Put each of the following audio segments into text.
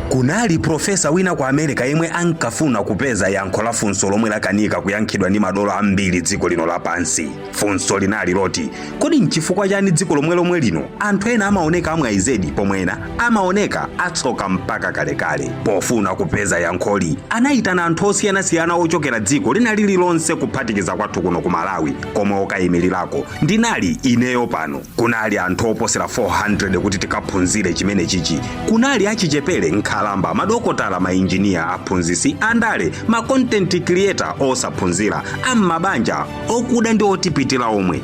Kunali profesa wina ku America yemwe ankafuna kupeza yankho la funso lomwe lakanika kuyankhidwa ndi madolo ambiri dziko lino lapansi. Funso linali loti, kodi nchifukwa chani dziko lomwe lomwe lino anthu ena amaoneka amwayi zedi, pomwe ena amaoneka atsoka mpaka kalekale? Pofuna kupeza yankholi, anayitana anthu osiyanasiyana ochokera dziko lina lililonse, kuphatikiza kwathu kuno ku Malawi, komwe okayimirirako ndinali ineyo pano. Kunali anthu oposera 400 kuti tikaphunzire chimene chichi. Kunali achichepere, nkhalamba, madokotala, mainjiniya, aphunzitsi, andale, ma content creator, osaphunzira, am'mabanja, okuda ndi otipitira omwe.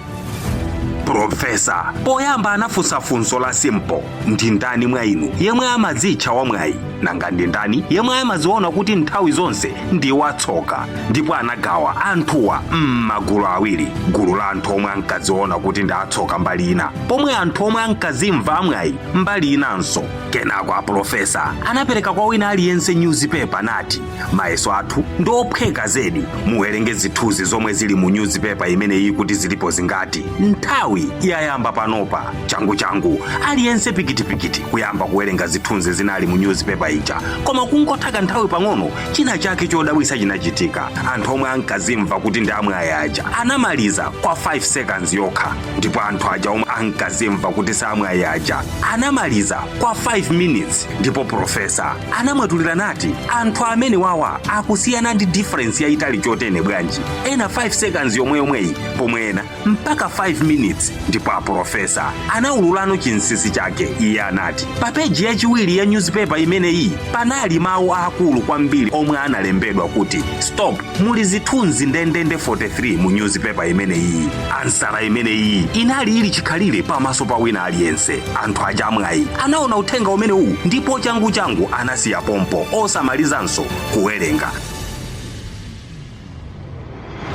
Profesa poyamba anafunsa funso la simple: ndi ndani mwa inu yemwe amadzitcha wamwayi? Nanga ndi ndani yemwe amadziona kuti nthawi zonse ndi watsoka? Ndipo anagawa anthuwa m'magulu awiri: gulu la anthu omwe ankadziona kuti ndi atsoka mbali ina, pomwe anthu omwe ankazimva amwayi mbali inanso. Kenako aprofesa anapereka kwa wina aliyense newspaper nati, "Mayeso athu ndi ophweka zedi. Muwerenge zithunzi zomwe zili mu newspaper imeneyi kuti zilipo zingati. Nthawi yayamba panopa." Changu changu, aliyense pikitipikiti kuyamba kuwerenga zithunzi zinali mu newspaper ija. Koma kungotha kanthawi pang'ono, china chake chodabwitsa chinachitika. Anthu omwe ankazimva kuti ndi amwayi aja anamaliza kwa 5 seconds yokha, ndipo anthu aja omwe ankazimva kuti samwayi aja anamaliza kwa 5 minutes. Ndipo profesa anamwetulira nati, "Anthu amene wawa akusiyana ndi difference yayitali chotene bwanji? Ena 5 seconds yomweyomweyi, pomwe ena mpaka 5 minutes." Ndipo aprofesa anaululano chinsinsi chake. Iye anati pa peji yachiwiri ya newspaper imeneyi panali mawu akulu kwambiri omwe analembedwa kuti "stop". Muli zithunzi ndendende 43 mu newspaper imeneyi. Ansala imeneyi inali ili chikhalire pamaso pa wina aliyense. Anthu aja amwayi anaona uthenga umenewu ndipo changu changu anasiya pompo, osamalizanso kuwerenga,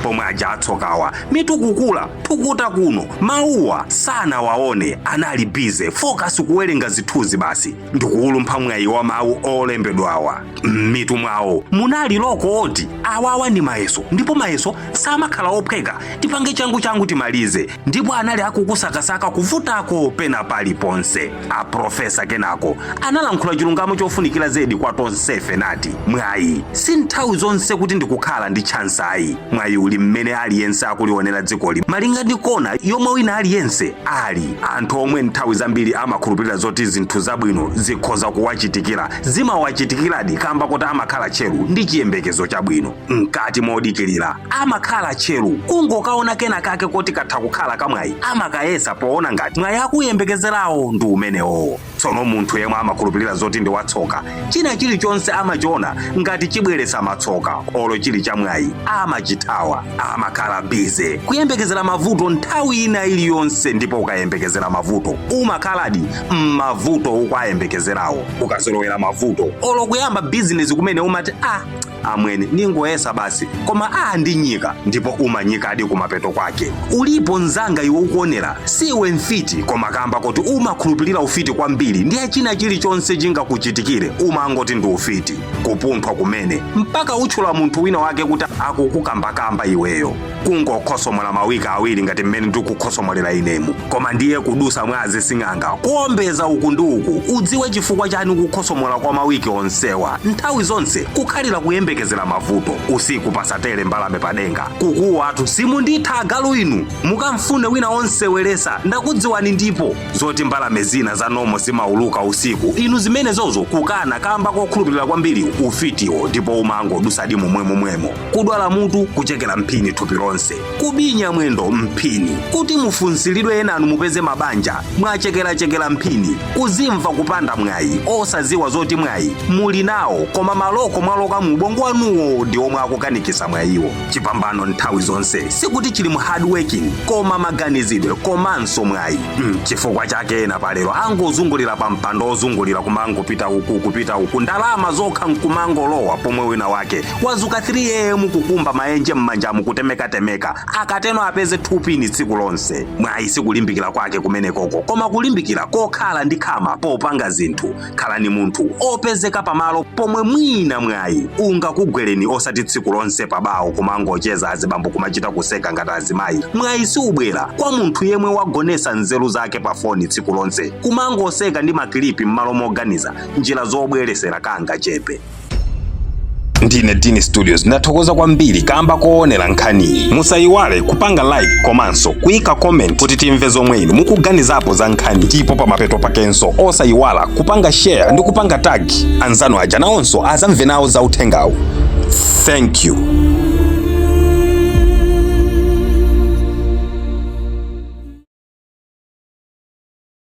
pomwe aja atsokawa mitu kukula thukuta kuno, mawuwa sanawaone. Anali busy focus kuwerenga zithunzi basi, ndikuwulumpha mwayi wa mawu olembedwawa. M'mitu mwawo munali loko oti awawa ndi mayeso, ndipo mayeso samakhala ophweka, tipange changu changu timalize. Ndipo anali akukusakasaka kuvutako pena paliponse. Aprofesa kenako analankhula chilungamo chofunikira zedi kwa tonsefe nati, "Mwayi si nthawi zonse kuti ndikukhala ndi chance ayi. Mwayi uli mmene aliyense akulionera dzikoli, malinga ndi kona yomwe wina aliyense ali. Anthu omwe nthawi zambiri amakhulupirira zoti zinthu zabwino zikhoza kuwachitikira, zimawachitikiradi, kamba kuti amakhala tcheru ndi chiyembekezo chabwino. Mkati modikirira amakhala tcheru kungokaona kena kake koti katha kukhala kamwayi, amakayesa poona ngati mwayi akuyembekezerawo ndi umenewo. Tsono munthu yemwe amakhulupirira zoti ndi watsoka, china chilichonse amachiona ngati chibweretsa matsoka, olo chili chamwayi amachithawa. Amakhala busy kuyembekezera mavuto nthawi ina iliyonse, ndipo ukayembekezera mavuto umakhaladi m'mavuto ukayembekezerawo. Ukazolowera mavuto, olo kuyamba bizinesi kumene umati, 'Ah amwene, ningoyesa basi, koma a ndi nyika,' ndipo umanyikadi kumapeto kwake. Ulipo mzanga iwe ukuonera, siwe mfiti, koma kamba kuti umakhulupirira ufiti kwambiri, ndiye china chilichonse chingakuchitikire umangoti ndi ufiti. Kupunthwa kumene mpaka utchula munthu wina wake kuti akukukambakamba iweyo. Kungokhosomola mawiki 2 ngati mmene ndikukhosomolera inemu, koma ndiye kudusa mwazi sing'anga, kuombeza uku ndi uku, udziwe chifukwa chani kukhosomola kwa mawiki onsewa. Nthawi zonse kukhalira kuyembekezera mavuto. Usiku pasatere mbalame padenga kukuwa atu, 'Simunditha agalu inu, mukamfune wina onseweresa, ndakudziwani.' Ndipo zoti mbalame zina za nomo zimauluka usiku, inu zimenezozo kukana kamba kokhulupirira kwambiri ufitiwo, ndipo umangodusadi momwemomwemo. Kudwala mutu, kuchekera mphini thupi lonse, kubinya mwendo mphini, kuti mufunsiridwe enanu mupeze mabanja, mwachekerachekera mphini, kuzimva kupanda mwayi, osaziwa zoti mwayi muli nawo, koma maloko mwaloka mu ubongo wanuwo ndi omwe akukanikisa mwayiwo. Chipambano nthawi zonse sikuti chili mu hard working, koma maganizidwe komanso mwayi. Chifukwa chake ena palero angozungulira pa mpando ozungulira, kumangopita uku kupita uku, ndalama zokha nkumangolowa, pomwe wina wake wazuka 3 a.m. kukumba maenje m'manjamu, kutemekatemeka, akateno apeze 2 pini tsiku lonse. Mwayi sikulimbikira kwake kumenekoko, koma kulimbikira kokhala ndi khama popanga zinthu. Khalani munthu opezeka pamalo pomwe mwina mwayi unga ungakugwereni, osati tsiku lonse pabawo kumangocheza, azibambo kumachita kuseka ngati azimayi. Mwayi siubwera kwa munthu yemwe wagonesa nzeru zake pa foni tsiku lonse, kumangoseka ndi makilipi m'malo moganiza njira zobweresera kanga chepe. Ndine Dini Studios, ndathokoza kwambiri kamba koonera nkhaniyi. Musayiwale kupanga like komanso kuyika comment kuti timve zomwe inu mukuganizapo za nkhani, ndipo pamapeto pakenso osayiwala kupanga share ndi kupanga tag anzanu aja, nawonso azamve nawo za uthengawu. Thank you.